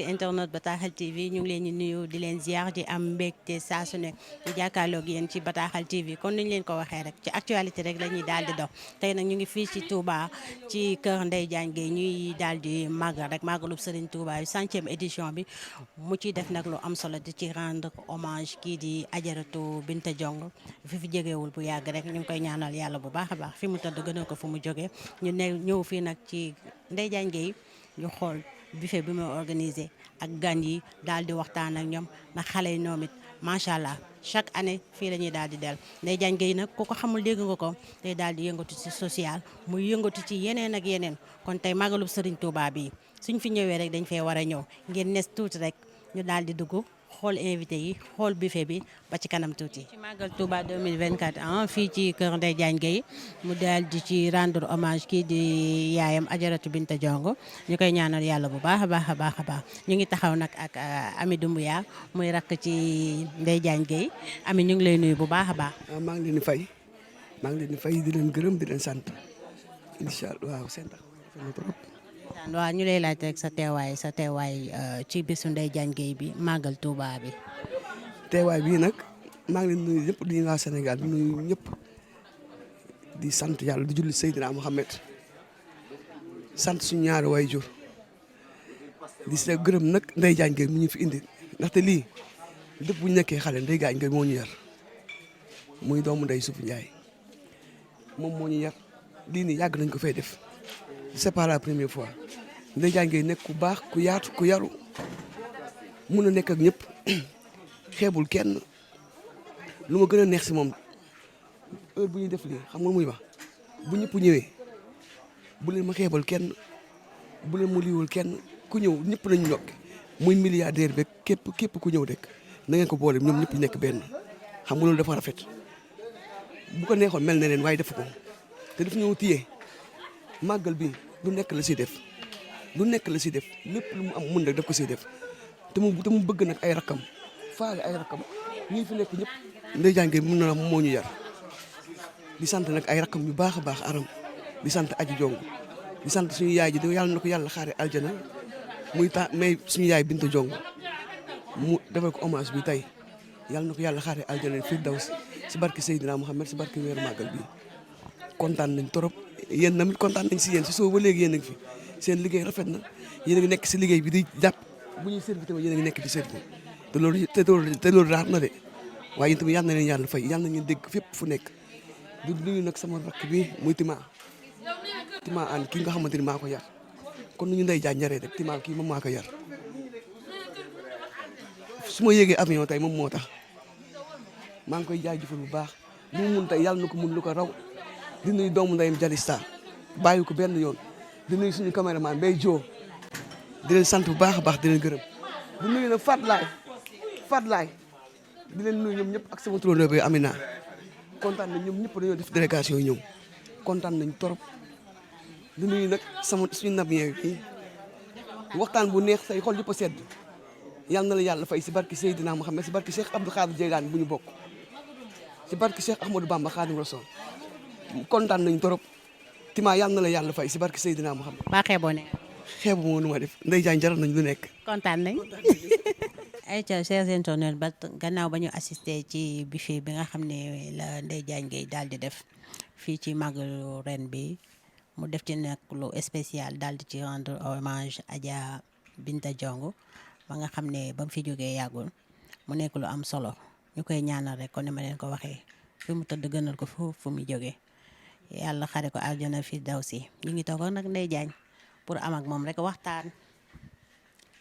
internet Bataaxal TV ñu ngi leen di nuyu di leen ziar di am mbégte saa su ne di jàkkaarloog yéen ci Bataaxal TV kon niñ leen ko waxee rek ci actualité rek la ñuy daal di dox tey nag ñu ngi fii ci Touba ci kër Ndeye Diagne Gueye ñuy daal di màggal rek màggalub Serigne Touba yu 100e édition bi mu ciy def nag lu am solo di ci rendre hommage kii di Ajaratu Binta Diong fi jógewul bu yàgg rek ñu ngi koy ñaanal yàlla bu baax a baax fi mu tëdd gënal ko fu mu jóge ñu ne ñëw fii nag ci Ndeye Diagne Gueye ñu xool buffet bi muy organisé ak gan yi daal di waxtaan ak ñoom ndax xale yi ñoom it macha allah chaque année fii la ñuy daal di del Ndeye Diagne Gueye nag ku ko xamul dégg nga ko tey daal di yëngatu ci social muy yëngatu ci yeneen ak yeneen kon tey magalub Serigne Touba bi suñ fi ñëwee rek dañ fee war a ñëw ngeen nes tuuti rek ñu daal di dugg xool invité yi xool buffet bi ba ci kanam tuuti. ci màggal Touba 2024 fii ci kër Ndeye Diagne Gueye mu daal di ci rendre hommage kii di yaayam Ajaratu Binta Diong ñu koy ñaanal yàlla bu baax a baax a baax a baax ñu ngi taxaw nag ak Ami Doumbouya muy rakk ci Ndeye Diagne Gueye Ami ñu ngi lay nuyu bu baax a baax. maa ngi leen di fay di leen gërëm di leen sant incha allah waaw seen taxawaay rafet na trop. waaw ñu lay laaj rek sa teewaay ci bisu Ndeye Diagne Gueye bi màggal Touba bi. teewaay bii nag maa ngi leen nuyu ñëpp di nuyu waa Sénégal di nuyu ñëpp di sant yàlla di julli Seydina Mohamed sant suñu ñaari waajur di se gërëm nag Ndeye Diagne Gueye mu ñu fi indi ndaxte lii lépp bu ñu nekkee xale Ndeye Diagne Gueye moo ñu yar muy doomu Ndeye Souf Ndiaye moom moo ñu yar lii nii yàgg nañ ko fay def c'est pas la première fois Ndeye Diagne Gueye nekk ku baax ku yaatu ku yaru mun a nekk ak ñëpp xeebul kenn lu ma gën a neex si moom heure bu ñuy def lii xam nga muy wax bu ñëpp ñëwee bu leen ma xeebal kenn bu leen ma liiwal kenn ku ñëw ñëpp nañu ñokk muy milliardaire beeg képp ku ñëw rek na ngeen ko boole ñoom ñëpp nekk benn xam nga loolu dafa rafet bu ko neexoon mel na leen waaye defu ko te daf ñëw téye màggal bi lu nekk la si def lépp lu mu am mun rek daf ko siy def te mu bëgg nag ay rakkam faale ay rakkam ñii fi nekk ñëpp Ndeye Diagne Gueye mun na moo ñu yar di sant nag ay rakkam yu baax a baax aram di sant aji jong di sant suñu yaay ji yàlla na ko yàlla xaare aljana muy may suñu yaay Binta Jong mu defal ko hommage bi tey yàlla na ko yàlla xaare aljana firdaws si barke Seydina Mouhamed si barke weeru màggal bi kontaan nañ trop yéen tamit kontaan nañ si yéen si soo ba léegi yéen a ngi fi seen liggéey rafet na yéen a ngi nekk si liggéey bi di jàpp bu ñuy servi tamit yéen a ngi nekk di servi te loolu raar na de waaye yéen tamit yal na leen yàlla fay yal na ngeen dégg fépp fu nekk du nuyu nag sama rakk bi muy Tima an kii nga xamante ni maa ko yar kon nu ñu Ndeye Diagne ñaree rek Tima kii moom maa ko yar su ma yéegee avion tey moom moo tax maa ngi koy jaajëfal bu baax lu mu mun tey yàlla na ko mun lu ko raw di nuyu doomu ndeyam Jalista bàyyi ko benn yoon di nuyu suñu caméraman Mbaye Dio di leen sant bu baax a baax di leen gërëm di nuyu nag Fatlaay di leen nuyu ñoom ñëpp ak sama turandoo bi Amina kontaan nañ ñoom ñëpp dañoo def délégation yi ñëw kontaan nañ torop di nuyu nag suñu nabien yi waxtaan bu neex say xol yëpp a sedd yal na la yàlla fay si barki Seydina Muhammad si barki Cheikh Abdou Khadir Jeylaani bu ñu bokk si barki Cheikh Ahmadou Bamba Khadim Rasoul kontaan nañ torop Tima yal na la yàlla fay si barki Seydina Muhammad baa xeeboo ne. xeebu moo nu ma def Ndeye Diagne jaral nañ lu nekk. kontaan nañ. ay ca chers internautes ba gannaaw ba ñu assisté ci buffet bi nga xam ne la Ndeye Diagne Gueye daal di def fii ci màggalu ren bi mu def ci nag lu spécial daal di ci rendre hommage Adja Binta Diong ba nga xam ne ba mu fi jógee yàggul mu nekk lu am solo ñu koy ñaanal rek kon ni ma leen ko waxee fi mu tëdd gënal ko fu mu jógee yàlla xare ko aljana fi daw si ñu ngi toogoon nag Ndeye Diagne pour am ak moom rek waxtaan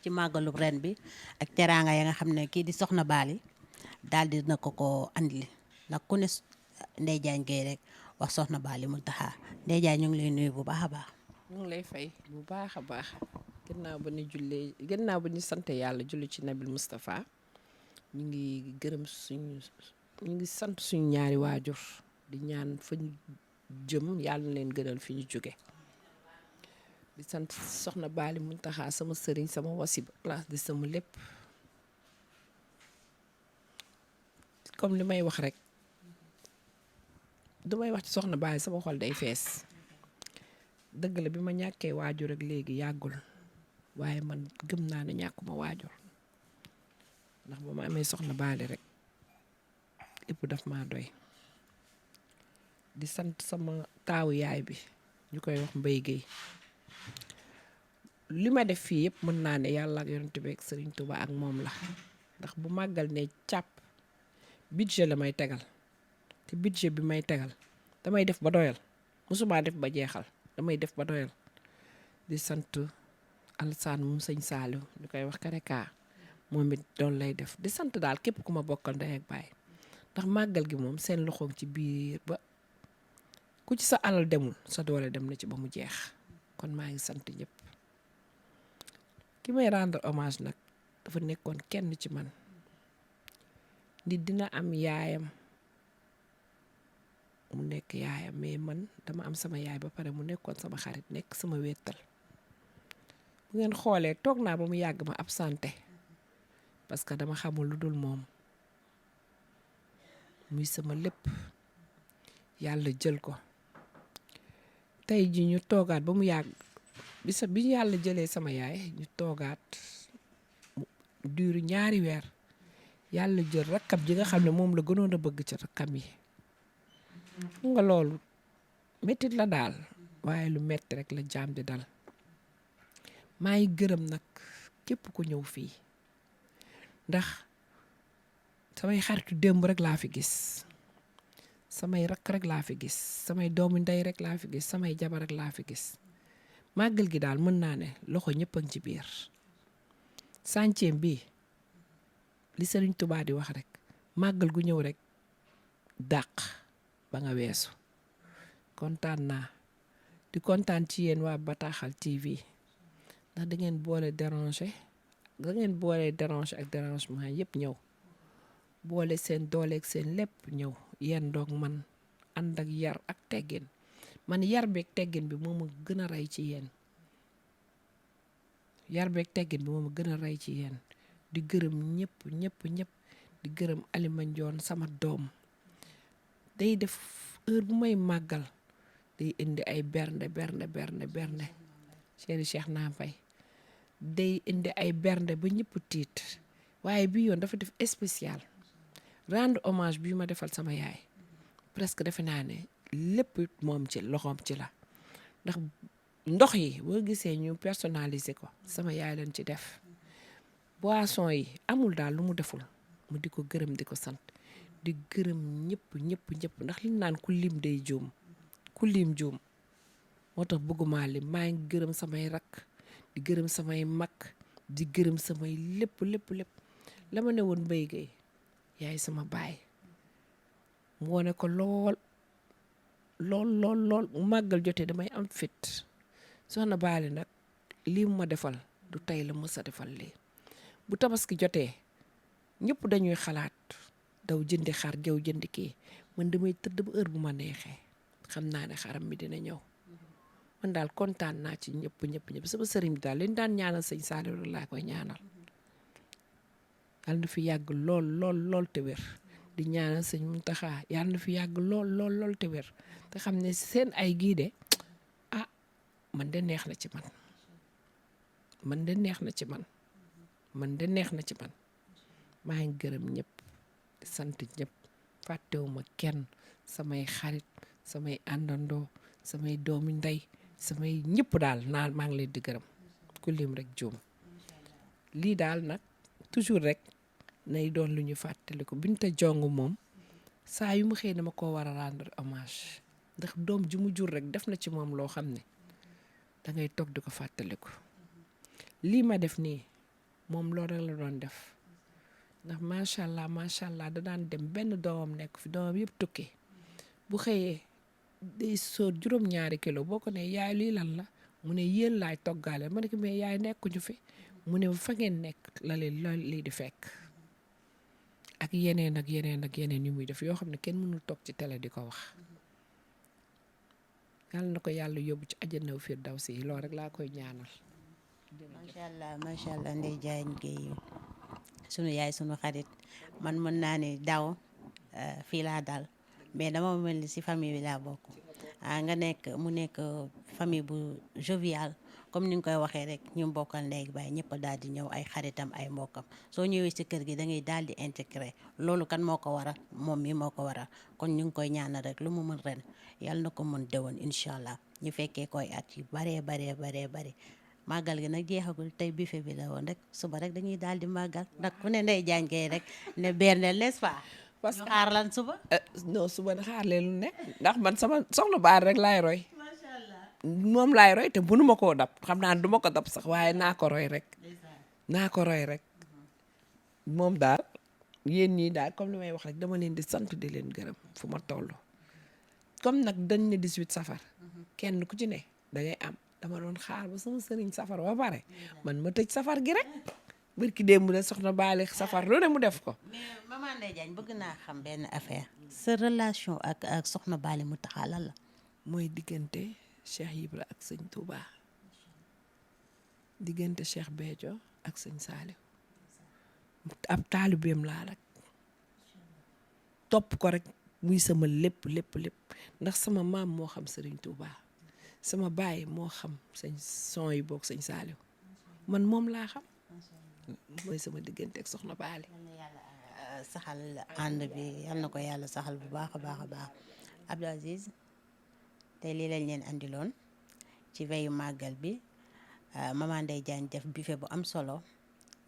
ci màggalu ren bi ak teraanga ya nga xam ne kii di Soxna Bali daal di na ko andil ndax ku ne Ndeye Diagne Gueye rek wax Soxna Bali Muntaxa Ndeye Diagne ñu ngi lay nuyu bu baax a baax. ñu ngi lay fay bu baax a baax gannaaw ba ñu sant yàlla julli ci Nabil Moustapha ñu ngi sant suñu ñaari waajur di ñaan fa ñu jëm yàlla na leen gënal fi ñu jóge di sant Soxna Bali Muntaxa sama sëriñ sama wasi place di sama lépp comme li may wax rek du may wax ci Soxna Bali sama xol day fees dëgg la bi ma ñàkkee waajur rek léegi yàggul waaye man gëm naa ne ñàkkuma waajur ndax ba ma amee soxna Baali rek lépp daf maa doy di sant sama taawu yaay bi ñu koy wax Mbaye Guèye li ma def fii yëpp mën naa ne yàlla ak yonent bi ak Sëriñ Tuba ak moom la ndax bu màggal ne càpp budget la may tegal te budget bi may tegal damay def ba doyal musuma def ba jeexal damay def ba doyal di sant Alassane moom sëñ Saliou ñu koy wax Kareka moom it doon lay def di sant daal képp ku ma bokkal ndey ak baay ndax màggal gi moom seen loxoom ci biir ba ku ci sa alal demul sa doole dem na ci ba mu jeex kon maa ngi sant ñëpp ki may rendre hommage nag dafa nekkoon kenn ci man nit dina am yaayam mu nekk yaayam mais man dama am sama yaay ba pare mu nekkoon sama xarit nekk sama wéttal bu ngeen xoolee toog naa ba mu yàgg ma absenté parce que dama xamul lu dul moom muy sama lépp yàlla jël ko tey ji ñu toogaat ba mu yàgg bi ñu yàlla jëlee sama yaay ñu toogaat diiru ñaari weer yàlla jël rakkam ji nga xam ne moom la gënoon a bëgg ci rakkam yi nga loolu mettit la daal waaye lu metti rek la jaam di dal maa ngi gërëm nag képp ku ñëw fii ndax samay xaritu démb rek laa fi gis samay rakk rek laa fi gis samay doomu ndey rek laa fi gis samay jabar rek laa fi gis màggal gi daal mën naa ne loxo ñëpp a ngi ci biir sànceem bi li Sëriñ Tuubaa di wax rek màggal gu ñëw rek dàq ba nga weesu kontaan naa di kontaan ci yéen waa Bataaxal TV ndax da ngeen boole déranger ak dérangement yëpp ñëw boole seen dooleeg seen lépp ñëw yéen doog man ànd ak yar ak teggin man yar beeg teggin bi moo ma gën a rey ci yéen yar beeg teggin bi moo ma gën a rey ci yéen di gërëm ñëpp di gërëm Alima Njoon sama doom day def heure bu may màggal day indi ay bernde chéri Cheikh naa fay day indi ay bernde ba ñëpp tiit waaye bi yoon dafa def spécial rendre hommage bi ma defal sama yaay presque defe naa ne lépp moom ci loxoom ci la ndax ndox yi boo gisee ñu personnaliser ko sama yaay lañ ci def boisson yi amul daal lu mu deful mu di ko gërëm di ko sant di gërëm ñëpp ndax li naan ku lim day juum moo tax bëgguma lim maa ngi gërëm samay rakk di gërëm samay mag di gërëm samay lépp la ma ne woon Mbaye Guèye yaay sama baay mu wone ko lool mu màggal jotee damay am fit soxna Baali nag lii mu ma defal du tey la mës a defal lii bu tabaski jotee ñëpp dañuy xalaat daw jëndi xar jaw jëndi kii man damay tëdd ba heure bu ma neexee xam naa ne xaram mi dina ñëw man daal kontaan naa ci ñëpp sama sëriñ bi daal li ñu daan ñaanal sëñ Saliou laa koy ñaanal yàlla na fi yàgg lool te wér di ñaanal sëñ Muntaxa yàlla na fi yàgg lool te wér te xam ne seen ay gii de man de neex na ci man maa ngi gërëm ñëpp di sant ñëpp fàttewuma kenn samay xarit samay àndandoo samay doomi ndey samay ñëpp daal maa ngi leen di gërëm ku lim rek juum lii daal nag toujours rek nay doon lu ñu fàttaliku Binta Jong moom saa yu mu xëy dama ko war a rendre hommage ndax doom ju mu jur rek def na ci moom loo xam ne dangay toog di ko fàttaliku lii ma def nii moom loolu rek la doon def ndax macha allah da daan dem benn doomam nekk fi doomam yëpp tukki bu xëyee day sóor 7 kilo boo ko ne yaay lii lan la mu ne yéen laay toggaale ma ne ko mais yaay nekkuñu fi mu ne fa ngeen nekk la leen lii di fekk ak yeneen yu muy def yoo xam ne kenn mënul toog ci télé di ko wax yàlla na ko yàlla yóbbu ci àjjana firdawsi loolu rek laa koy ñaanal. macha allah Ndeye Diagne Guèye sunu yaay sunu xarit man mën naa ne daaw fii laa dal mais dama mel ni si famille bi laa bokk nga nekk mu nekk famille bu jovial comme ni nga koy waxee rek ñu mbokkal ndey baay ñëpp daal di ñëw ay xaritam ay mbokkam soo ñëwee si kër gi da ngay daal di intégré loolu kan moo ko waral moom mi moo ko waral kon ñu ngi koy ñaanal rek lu mu mën ren yàlla na ko mën déwén incha allah ñu fekkee koy at yu baree bari màggal gi nag jeexagul tey buffet bi la woon rek suba rek dañuy daal di màggal ndax ku ne Ndeye Diagne Gaye rek ne berneel n'est-ce pas. parce ñu xaar lan suba. non suba xaar leen lu ne ndax man sama soxna baar rek laay roy. macha allah. moom laay roy te mënu ma koo dab xam naa du ma ko dab sax waaye naa ko roy rek. naa ko roy rek. moom daal yéen ñii daal comme li may wax rek dama leen di sant di leen gërëm fu ma toll. comme nag dañ ne 18 safar. kenn ku ci ne da ngay am. dama doon xaar ba sama sëriñ safar ba pare man ma tëj safar gi rek barki démb de soxna baale safar lu ne mu def ko. mais maman Ndeye Diagne bëgg naa xam benn affaire. sa relation ak soxna Baali Mountakha lan la. mooy diggante Cheikh Ibra ak sëñ Touba diggante Cheikh Béthio ak sëñ Saliou ab taalibeem laa rek topp ko rek muy sama lépp ndax sama maam moo xam sëriñ Touba. sama baay moo xam sëñ son yi boog sëñ Saliou man moom laa xam mooy sama diggante ak soxna Baali. yal na yàlla saxal ànd bi yal na ko yàlla saxal bu baax a baax Abdou Aziz tey lii lañ leen andiloon ci veyu màggal bi maman Ndeye Diagne def buffet bu am solo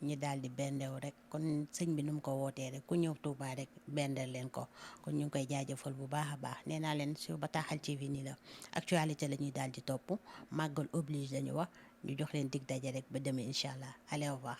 ñu daal di bendew rek kon sëñ bi nu mu ko wootee rek ku ñëw Touba rek bendel leen ko kon ñu ngi koy jaajëfal bu baax a baax nee naa leen sur Bataaxal TV nii la actualité la ñuy daal di topp màggal oblige lañu wax ñu jox leen dig daje rek ba demee incha allah allez au revoir.